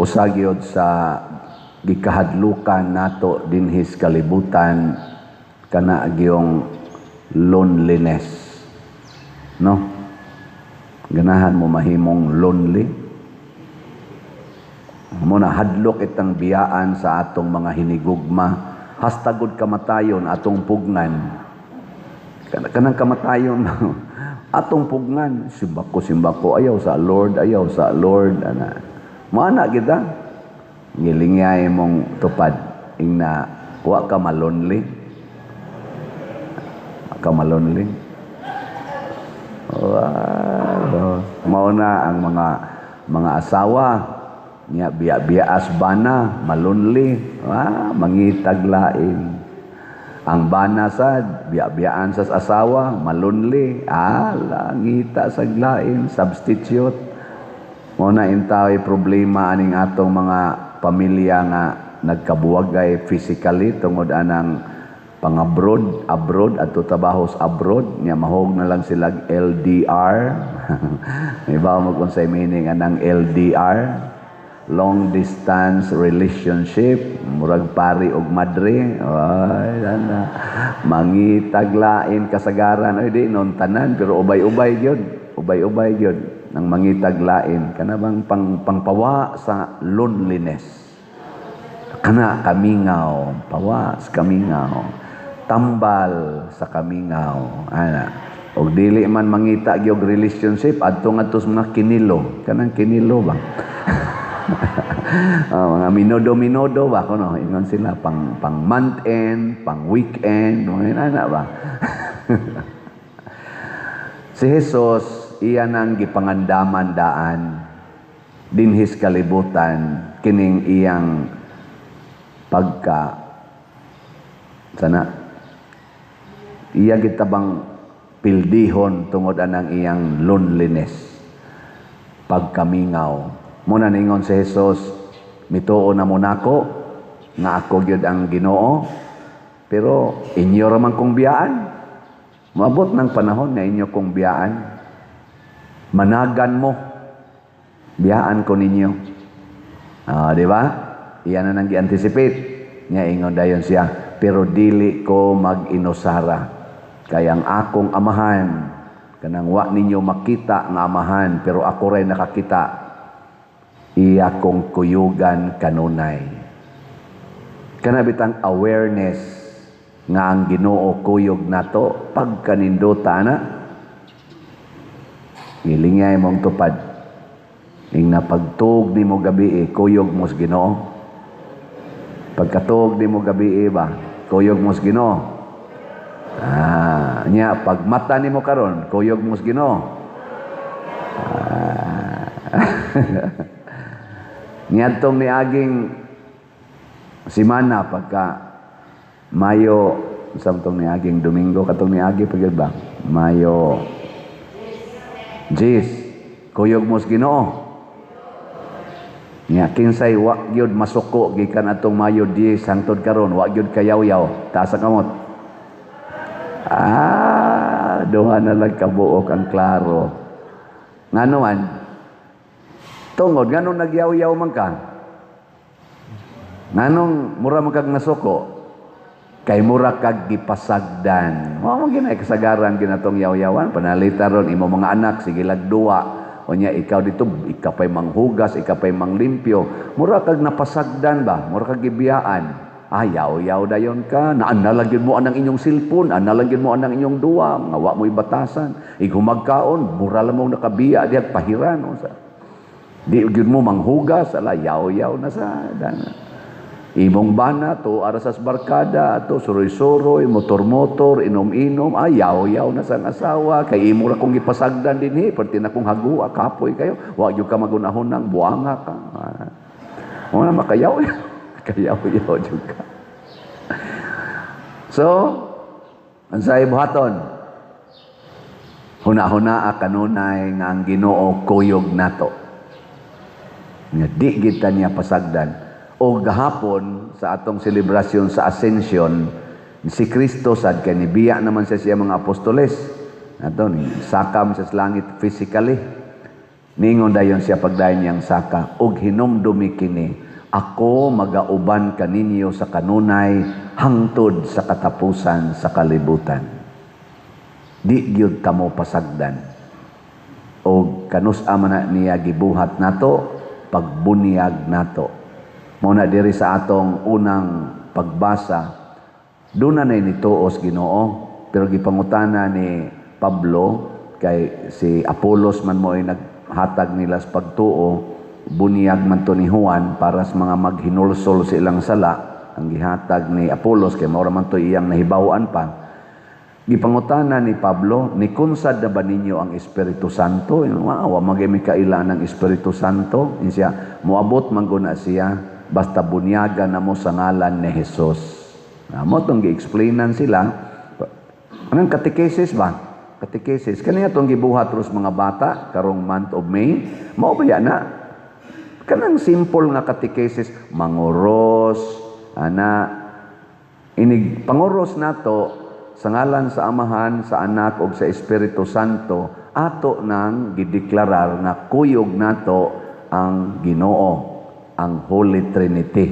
Usa gyud sa gikahadlukan nato dinhi sa kalibutan kana gyung loneliness. No? Ganahan mo mahimong lonely? Mao na hadlok itang biyaan sa atong mga hinigugma, hasta gud kamatayon atong pugnan. Kanang kamatayon atong pugnan, simbako, simbako, ayaw sa Lord, ayaw sa Lord, ana. Moana kita. Ngilingay mong tupad ingna wa ka malonely. Wa ka malonely. Wow. Mao na ang mga asawa niya biya-biyaas bana, malonely, ah, mangitag lain. Ang bana sad biya-biyaan sa asawa, malonely, ah, ngita sa lain, substitute. Mao na intaway problema aning atong mga pamilya nga nagkabuwagay physically tungod anang pang-abroad, abroad adto trabaho sa abroad nya mahog na lang sila LDR. Iba mo kung sa meaning anang LDR, long distance relationship, murag pari og madre. Ay, ana mangitaglain kasagaran. Ay, di non tanan, pero ubay-ubay gyud, ubay-ubay gyud nang mangitaglain kana bang pangpawa sa loneliness, kana kamingaw, pawa sa kamingaw, tambal sa kamingaw ana. Og dili man mangita gyud relationship, adto ngadto sa mga kinilo, kanang kinilo ba? Oh, mga minodo-minodo ba kuno ingon sila pang month end, pang weekend, mga ana ba? Si Jesus iya nang gipangandaman daan dinhis kalibutan kining iyang pagka sana iya kita bang pildihon tungod anang iyang loneliness, pagkamingaw. Mao na ningon si Jesus, "Mituo na mo nako nga ako gyud ang Ginoo, pero inyo ra man kong biyaan. Moabot ng panahon nga inyo kong biyaan, managan mo, biyaan ko ninyo." Ah, di ba? Iyan na nang gi-anticipate niya. Ingon dayon siya, "Pero dili ko mag-inusara kay ang akong Amahan, kanang wa ninyo makita nga Amahan, pero ako ray nakakita, iya kong kuyugan kanunay." Kana bitang awareness nga ang Ginoo kuyog nato, pagkanindota na. Gilingay mong tupad. Ing napagtuog nimo gabi, kuyog mo sa Ginoo. Pagkatuog nimo gabi ba, kuyog mo sa Ginoo. Ah, nya pag mata nimo karon, kuyog mo sa Ginoo. Ah. Niadtong niaging simana, pagka Mayo sa tong niaging Domingo, katong niagi pa gyud ba? Mayo 10, kuyog mo sa Ginoo. Nya kinsay wa gyud masuko gikan atong Mayo 10 hangtod karon, wa gyud kayaw-yaw, taas ang kamot. Ah, duha na lang kabuok ang klaro. Ngano man? Tungod nganong nagyaw-yaw man ka? Nganong mura man kag nasuko? Kay mura kag gipasagdan. Mao man ginay kasagaran ginatong yaw-yawan panalita ron imo mga anak sige lagduwa. Unya ikaw dito, ikaw pa'y manghugas, ikaw pa'y manglimpyo. Mura kag napasagdan ba? Mura kag gibiyaan. Ah, yaw-yaw dayon ka. Naana lang gyud mo anang inyong cellphone, ana lang gyud mo anang inyong duwa, nga wa mo'y batasan. Igumagkaon, mura lang mo nakabiya diha pahiran unsa. Di gyud mo manghugas, ala, yaw-yaw na sa dana. Imong bana to ara sa barkada ato suroy-suroy, motor-motor, inom-inom, ay, yaw-yaw na sa asawa kay imo ra kong gipasagdan dinhi, perti na kong hagua, kapoy kayo, wa gyud ka magunahon ng buanga ka. Ah. Mo na makayaw, kayaw-yaw jud ka. So, unsay buhaton? Huna-huna kanunay nga ang Ginoo kuyog nato. Nga di kita niya pasagdan. O gahapon sa atong selebrasyon sa Ascension, si Kristo sad kay nibiya naman siya siya mga apostoles. Ato ni sakam sa langit physically. Ningon dayon siya pagdayon niyang saka, "Og hinumdumi kini, ako magauban kaninyo sa kanunay hangtod sa katapusan sa kalibutan." Di gyud kamo pasagdan. Og kanus-a man na niya gibuhat nato, pagbunyag nato. Mao na diri sa atong unang pagbasa, doon na nituos Ginoo, pero gipangutana ni Pablo kay si Apolos man mo ay naghatag nila sa pagtuo, bunyag man to ni Juan para sa mga maghinulsol sa ilang sala, ang gihatag ni Apolos kay mao ra man to iyang nahibaw-an pa. Gipangutana ni Pablo, "Nikunsad na ba ninyo ang Espiritu Santo?" Wa man mi kaila ng Espiritu Santo. Siya, moabot man guna siya, basta bunyagan na mo sa ngalan ni Jesus. Mao tong gi-explainan sila. Anong catechesis ba? Catechesis. Kaniya tong gibuhat ros mga bata karong month of May. Mao ba na? Kanang simple nga catechesis, manguros, ana, inig panguros nato sa ngalan sa Amahan, sa Anak ug sa Espiritu Santo, ato nang gideklarar nga kuyog nato ang Ginoo, ang Holy Trinity.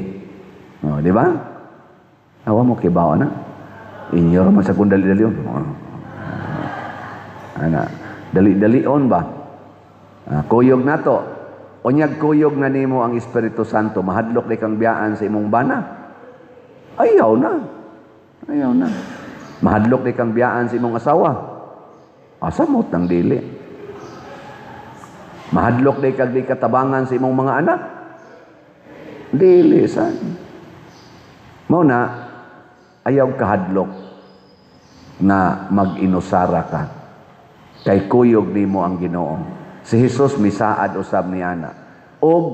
Oh, di ba? Awa mo kibaw na. Inyo ra man sa kung dali-dalion. Ana, dali-dalion ba? Ah, kuyog nato. Unyag kuyog na nimo ang Espiritu Santo, mahadlok di kang biyaan sa imong bana. Ayaw na. Ayaw na. Mahadlok di kang biyaan sa imong asawa. Asa mot nang dili. Mahadlok di kag di katabangan sa imong mga anak. Dili sa. Mao na ayaw kahadlok na mag-inusara ka. Kay kuyog nimo ang Ginoo. Si Jesus misaad usab ni ana. Og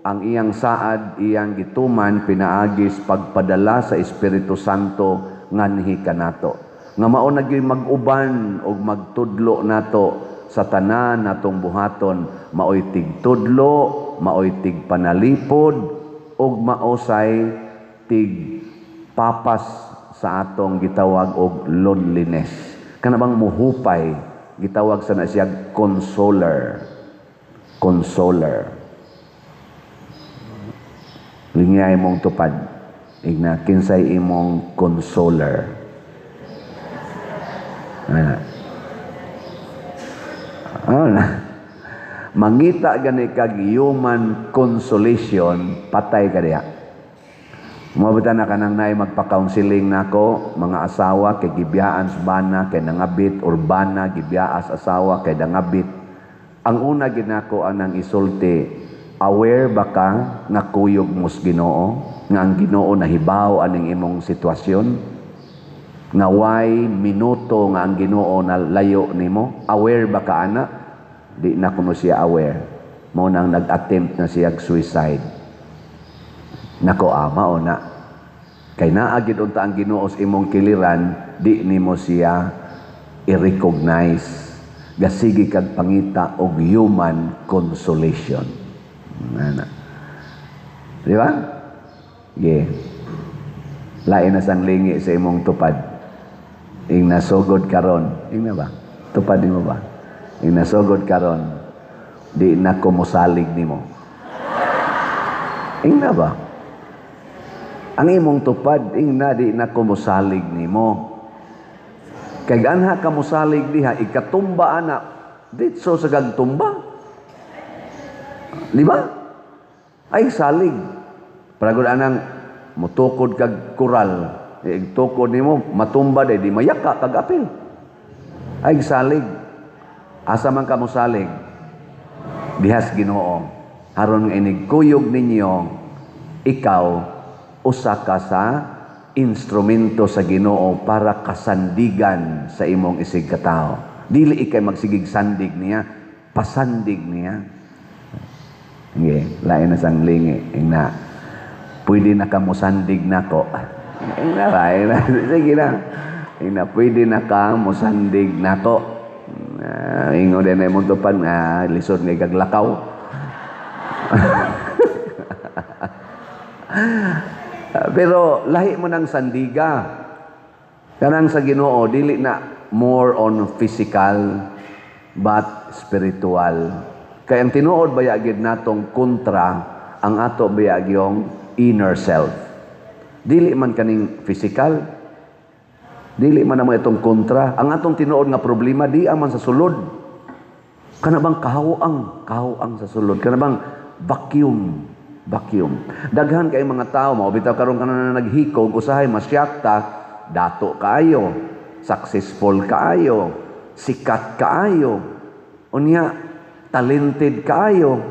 ang iyang saad iyang gituman pinaagis pagpadala sa Espiritu Santo nganhi kanato. Nga mao na gyud mag-uban og magtudlo nato sa tanan natong buhaton, maoy tigtudlo, maoy tigpanalipod ug maosay tig papas sa atong gitawag og loneliness. Kana bang muhupay, gitawag sa na siya consoler. Consoler. Lingay mong tupad. Igna kinsay imong consoler. Ana. Ano na? Mangita gani kag human consolation, patay ka diha. Mabuta na kanang naay magpa-counseling nako, mga asawa kay gibiyaan sa bana kay nangabit or bana gibiyaas asawa kay nangabit. Ang una ginako anang isulti, aware ba ka nga kuyog mo sa Ginoo? Nga ang Ginoo nahibaw aning imong sitwasyon? Nga way minuto nga ang Ginoo na layo nimo? Aware ba ka ana? Di na kuno siya aware. Mao nang nag-attempt na siya suicide. Nako, mao na. Kay naa gid unta ang Ginoo sa imong kiliran, di nimo siya i-recognize. Gasigi kag pangita og human consolation. Ana. Di ba? Ge. Lain na sang lingi sa imong tupad. Ing nasugod karon. Ing na ba? Tupad nimo ba? Ing nasugod karon, di na ko mosalig nimo. Ing na ba? Ang imong tupad, ing na di na ko mosalig nimo. Kay anha ka mosalig diha, ikatumba ana, ditso sa gagtumba. Di ba? Ay salig. Paragod anang mutukod kag koral, igtukod nimo matumba day di mayaka kag apil. Ay salig. Asa man ka mosalig? Dihas Ginoo. Aron nga inig kuyog ninyo, ikaw usa ka sa instrumento sa Ginoo para kasandigan sa imong isig katawo. Dili ikay magsigig sandig niya, pasandig niya. Sige, lain na sang lingi. Ingna, pwede na ka mosandig nako. Ingna ba? Ingna, sige na. Ingna, pwede na ka mosandig nako. Ingon din na imong tupad nga lisod nga ikaglakaw. Pero lahi mo ng sandiga. Kanang sa Ginoo dili na more on physical but spiritual. Kay ang tinuod baya gyud natong kontra ang ato baya gyong inner self. Dili man kaning physical, dili man namo itong kontra. Ang atong tinuod nga problema di man sa sulod. Kana bang kahaw-ang, kahaw-ang sa sulod. Kana bang vacuum, vacuum. Daghan kay mga tao mao bitaw karon kana na naghikog, usahay masyakta, dato kaayo, successful kaayo, sikat kaayo. Unya talented kaayo.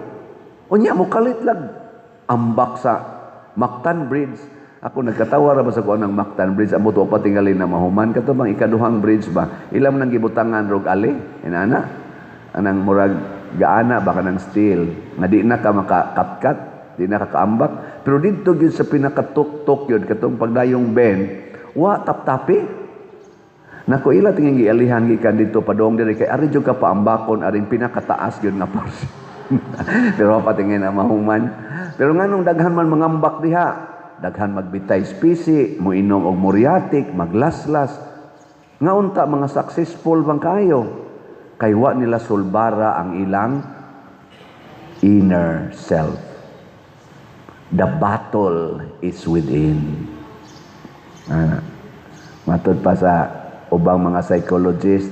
Unya mokalit lag ambak sa Mactan Bridge. Ako nagkatawa ra ba sa kuan ng Mactan Bridge, amot wa pa tingali na mahuman kato bang ikaduhang bridge ba. Ilam nang gibutangan rog ali, inana. Anang murag gaana ba kanang steel nga di na ka makakatkat, di na ka kaambak. Pero didto gyud sa pinakatuktok yun katong pagdayong ben, wa taptapi. Nako, ila tingin gialihan gikan dito padong diri kay ari jud ka paambakon aring pinakataas gyud nga portion. Pero pa tingin na mahuman. Pero nganong daghan man mangambak diha, daghan magbitay spisi, moinom og muriatic, maglaslas. Nga unta mga successful bang kayo? Kay wa nila sulbara ang ilang inner self. The battle is within. Ah, matod pa sa ubang mga psychologist,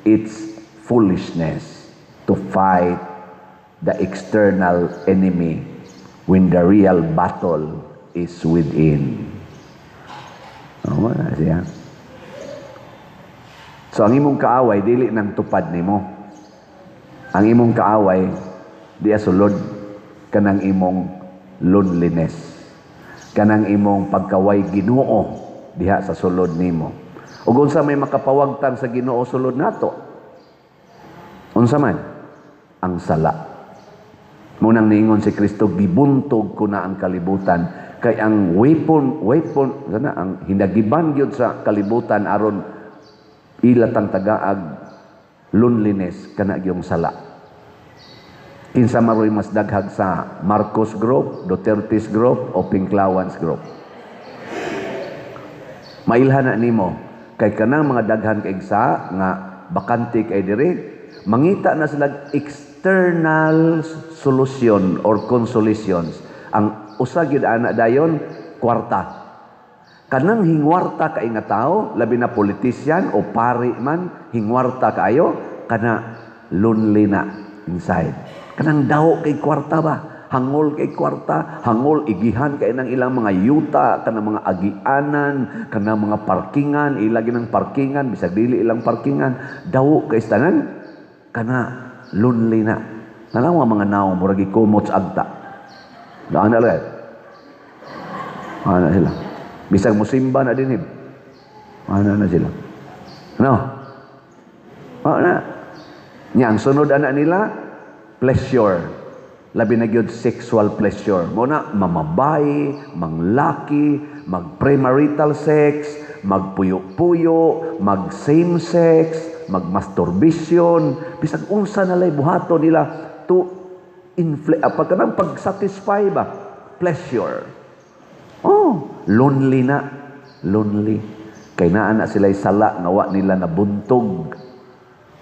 it's foolishness to fight the external enemy when the real battle is within. Oh, na siya. So ang imong kaaway dili nang tupad nimo. Ang imong kaaway di sulod, kanang imong loneliness. Kanang imong pagkaway Ginoo diha sa sulod nimo. Ug unsa may makapawagtang sa Ginoo sulod nato? Unsa man? Ang sala. Munang niingon si Kristo, "Gibuntog ko na ang kalibutan," kay ang weapon weapon sana, ang hinagiban gyud sa kalibutan aron ilatang tagaag loneliness, kana gyung sala. Kinsa maroy mas daghag sa Marcos Group, Duterte's Group o Pinklawans Group? Mailhan na nimo kay kanang mga daghan kay sa nga bakante kay diri, mangita na sila external solution or consolations. Ang usa gyud ana dayon, kwarta. Kanang hingwarta kay nga tao, labi na politician o pari man, hingwarta kaayo, kana lonely na inside. Kanang daw kay kwarta ba, hangol kay kwarta, hangol igihan kay nang ilang mga yuta, kanang mga agianan, kanang mga parkingan, ilagi ng parkingan bisag dili ilang parkingan, daw kay tanan, kana lonely na. Nanaw mga naong murag gikumot sa agta. Daan na lang. Ana sila. Bisag musimba na dinhib. Ana na sila. No? Ana. Nya ang sunod ana nila, pleasure. Labi na gyud sexual pleasure. Mo na mamabay, manglaki, mag-premarital sex, magpuyo-puyo, mag same sex, mag-masturbation, bisag unsa na lay buhaton nila to infl pag kanang pag-satisfy ba, pleasure. Oh, lonely na, lonely. Kay naa na sila'y sala nga wa nila nabuntog.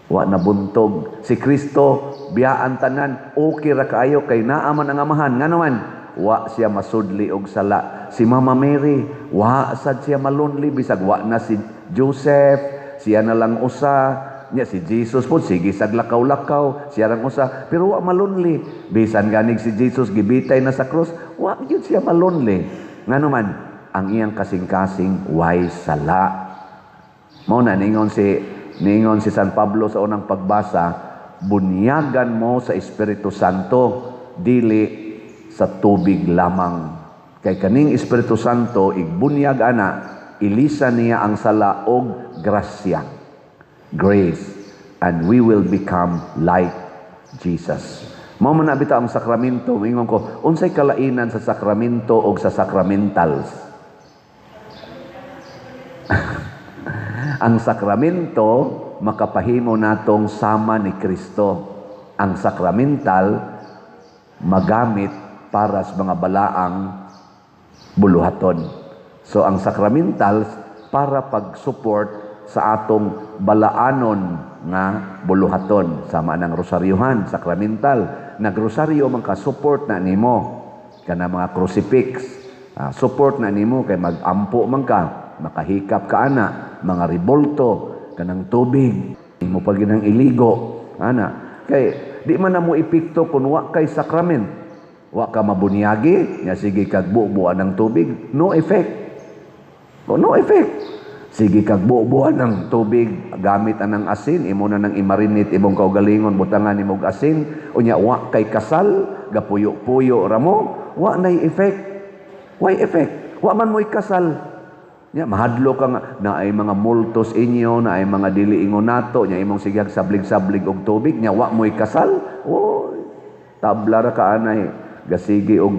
Wa nabuntog. Si Kristo, biyaan tanan, okay ra kaayo kay naa man ang Amahan. Ngano man, wa siya masudli og sala. Si Mama Mary, wa sad siya malonely bisag wa na si Joseph, siya na lang usa. Nya si Jesus po, sige sag lakaw-lakaw, siya rang usa, pero wa malonely. Bisan ganig si Jesus gibitay na sa krus, wa gyud siya malonely. Ngano man, ang iyang kasing-kasing way sala. Mao na ningon si San Pablo sa unang pagbasa, "Bunyagan mo sa Espiritu Santo, dili sa tubig lamang." Kay kaning Espiritu Santo igbunyag ana, ilisa niya ang sala og grasya. Grace, and we will become like Jesus. Mao man na bitaw ang sakramento, mingon ko, unsay kalainan sa sakramento og sa sacramentals? Ang sakramento makapahimo natong sama ni Kristo. Ang sakramental magamit para sa mga balaang buluhaton. So ang sacramentals para pag-support sa atong balaanon nga buluhaton, sama ng rosaryuhan, sakramental. Nagrosaryo man ka, support na nimo kana mga crucifix. Support na nimo kay magampo man ka, makahikap ka ana, mga ribolto, kanang tubig, imo pa ginang iligo ana, kay di man na mo epekto kung wa kay sakrament. Wa ka mabunyagi nya, sige kag bubuan ng tubig, no effect. Oh, no effect. Sige kag bubuan ng tubig gamit anang asin, imo na nang imarinate imong kaugalingon, butangan nimo og asin, unya wa kay kasal, gapuyo-puyo ra mo, wa nay effect. Why effect? Wa man mo'y kasal. Nya mahadlo ka nga naay mga multos inyo, naay mga dili ingon nato, nya imong sigag sablig-sablig og tubig, nya wa mo'y kasal. Oy, tabla ra ka anay, gasigi og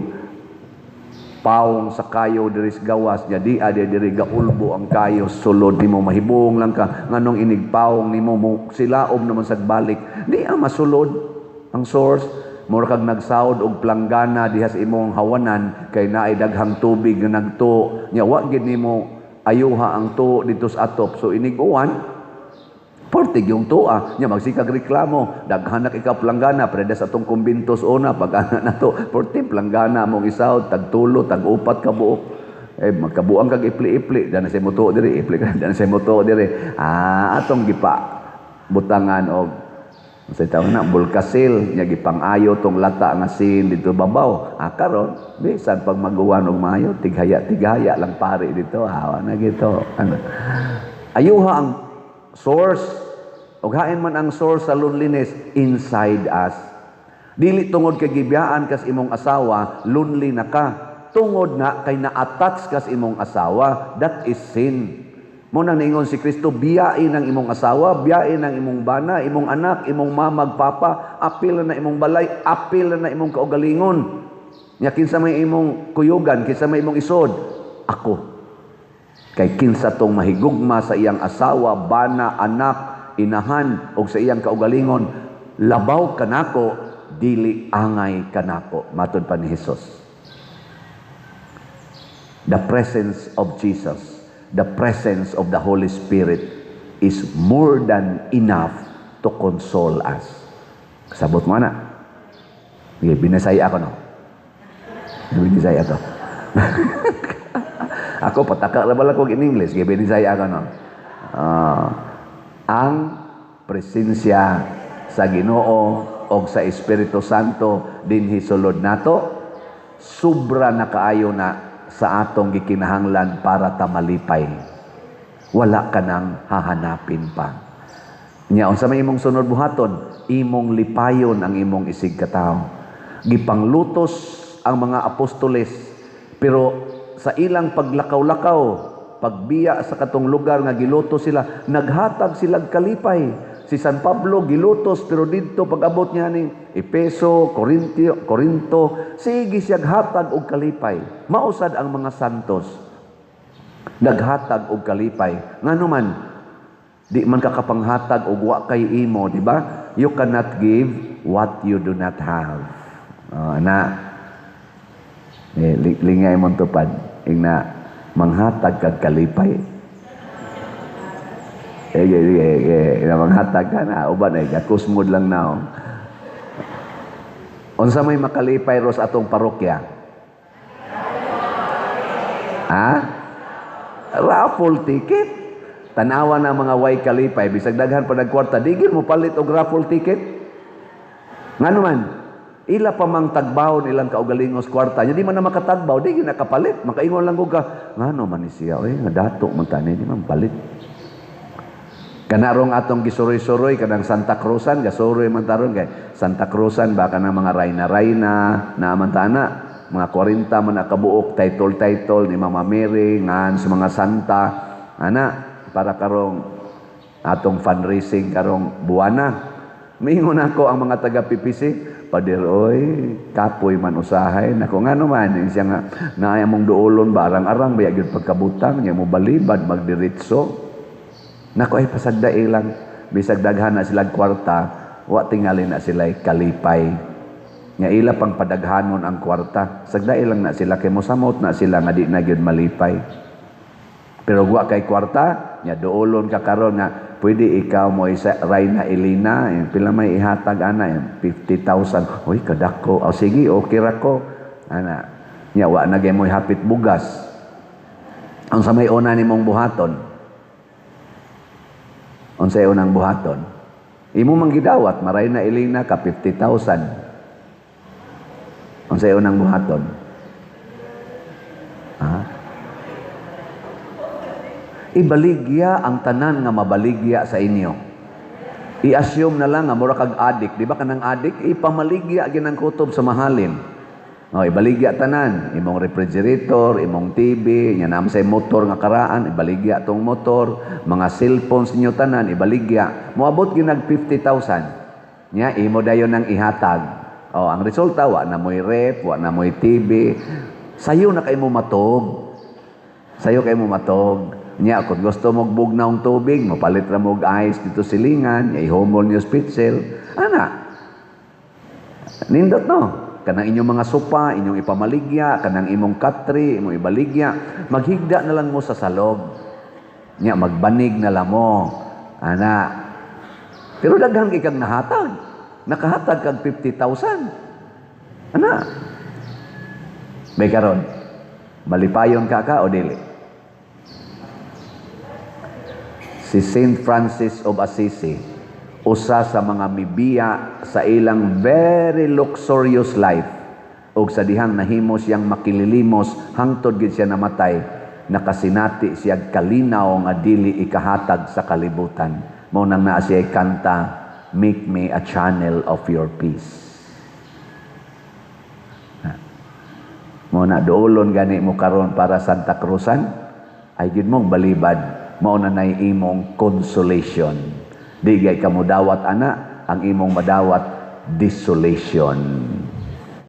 pawong sa kayo diri sa gawas, nya di adi diri gaulbo ang kayo sulod nimo, mahibong lang ka nganong inig pawong nimo mo silaob naman sa balik, di ang masulod ang source. Mura kag nagsaod og planggana diha sa imong hawanan kay naay daghang tubig nga nagtuo, nya wa gid nimo ayuha ang tuo dito sa atop, so inig uwan portig yung tuwa nya, magsikag reklamo, daghan na kay ka planggana. Preda sa atong kumbinto sa una pag ana nato, porti planggana mong isawd, tag tulo, tag upat ka buok, eh magkabuang kag ipli-ipli dan sa mo diri, ipli ka dan sa mo diri. Atong gipa butangan og sa tawag na bulkasil, nya gipang-ayo tong lata nga sin dito babaw. Karon bisan pag maguwan og maayo, tighaya tighaya lang pare dito, hawa na gito ano. Ayuha ang source. Ug hain man ang source sa loneliness? Inside us. Dili tungod kay gibiyaan kas imong asawa, lonely na ka. Tungod na kay na-attach kas imong asawa, that is sin. Mo nang niingon si Kristo, biyain ang imong asawa, biyain ang imong bana, imong anak, imong mama, papa, apil na imong balay, apil na imong kaugalingon. Nya kinsa may imong kuyugan, kinsa may imong isod? Ako. Kay kinsa tong mahigugma sa iyang asawa, bana, anak, inahan o sa iyang kaugalingon, labaw kanako, dili angay kanako. Matod pa ni Jesus. The presence of Jesus, the presence of the Holy Spirit is more than enough to console us. Kasabot mo na. Sige, binasaya ako, no? Binisaya to. Ako, pataka ra bala ko in English. Sige, binisaya ako, no? Ang presensya sa Ginoo o sa Espiritu Santo dinhi sulod nato, sobra na kaayo na sa atong gikinahanglan para ta malipay. Wala ka nang hahanapin pa. Nya unsa may imong sunod buhaton? Imong lipayon ang imong isig katawo. Gipanglutos ang mga apostoles, pero sa ilang paglakaw-lakaw, pagbiya sa katong lugar nga gilutos sila, naghatag sila kalipay. Si San Pablo gilutos, pero didto pag-abot niya ning Epeso, Corintio, Corinto, sige siya hatag og kalipay. Mausad ang mga santos, naghatag og kalipay. Ngano man di man ka kapanghatag og wa kay imo, di ba? You cannot give what you do not have. Oh, na. Eh, lingay mong tupad. Ingna, manghatag kag kalipay. Eh, eh, eh, eh, manghatag ka na. Uban eh, gakusmod lang na. Oh. Unsa may makalipay ros atong parokya? Ha? Raffle ticket. Tanawa na mga way kalipay, bisag daghan pa nagkwarta, di gyud mo palit og raffle ticket. Ngano man? Ila pa mang tagbawon ilang kaugalingos kwarta. Nya di man na makatagbaw, di gyud nakapalit. Makaingon lang ko ka, ngano man ni siya, oy, nga dato man tani, di man palit. Kanarong atong gisuroy-suroy kanang Santa Cruzan, gasuroy man taron kay Santa Cruzan ba, kanang mga rayna-rayna na man tana, mga 40 man na kabuok, title-title ni Mama Mary ngan sa mga santa ana, para karong atong fundraising karong buwana. Mingon ako ang mga taga PPC, "Pader oy, kapoy man usahay." Nako, ngano man? Siya nga naay mong duolon ba, arang-arang ba gyud pagkabutang nya mo balibad magdiretso. Nako ay pasagdae lang, bisag daghan na sila kwarta, wa tingali na sila kalipay. Nga ila pang padaghanon ang kwarta, sagdae lang na sila kay mosamot na sila nga di na gyud malipay. Pero wa kay kwarta, Nya duolon ka karon nga pwede ikaw mo isa Rayna Elena, eh, pila may ihatag ana? Eh, 50,000. Uy, kadako. O sige, okay ra ko. Ana. Nya wa na gyud mo hapit bugas. Unsa may una nimong buhaton? Unsay unang buhaton? Imo man gidawat, maray na Elena ka 50,000. Unsay unang buhaton? Ha? Ibaligya ang tanan nga mabaligya sa inyo. I-assume na lang nga mura kag adik, di ba kanang adik ipamaligya ginang kutob sa mahalin. Oh, ibaligya tanan, imong refrigerator, imong TV, nya naman sa motor nga karaan, ibaligya tong motor, mga cellphones ninyo tanan, ibaligya. Moabot ginag 50,000. Nya imo dayon ang ihatag. Oh, ang resulta, wa na mo'y ref, wa na mo'y TV. Sayo na kay mo matog. Sayo kay mo matog. Nya kung gusto mo bugnawng tubig, mopalit ra mo og ice dito silingan, nya ihumol niyo spitzel. Ana. Nindot, no? Kanang inyong mga sopa, inyong ipamaligya, kanang imong katre, imong ibaligya, maghigda na lang mo sa salog. Nya magbanig na lang mo. Ana. Pero daghan kay kang nahatag. Nakahatag kag 50,000. Ana. May karon. Malipayon ka ka o dili? Si Saint Francis of Assisi, usa sa mga mibiya sa ilang very luxurious life, ug sa dihang nahimo siyang makililimos hangtod gid siya namatay, nakasinati siya kalinaw nga dili ikahatag sa kalibutan. Mao nang naa siya kanta, "Make me a channel of your peace." Mao na duolon gani mo karon para Santa Cruzan ay gid mong balibad, mao na nay imong consolation. Di gay ka modawat ana, ang imong madawat, desolation.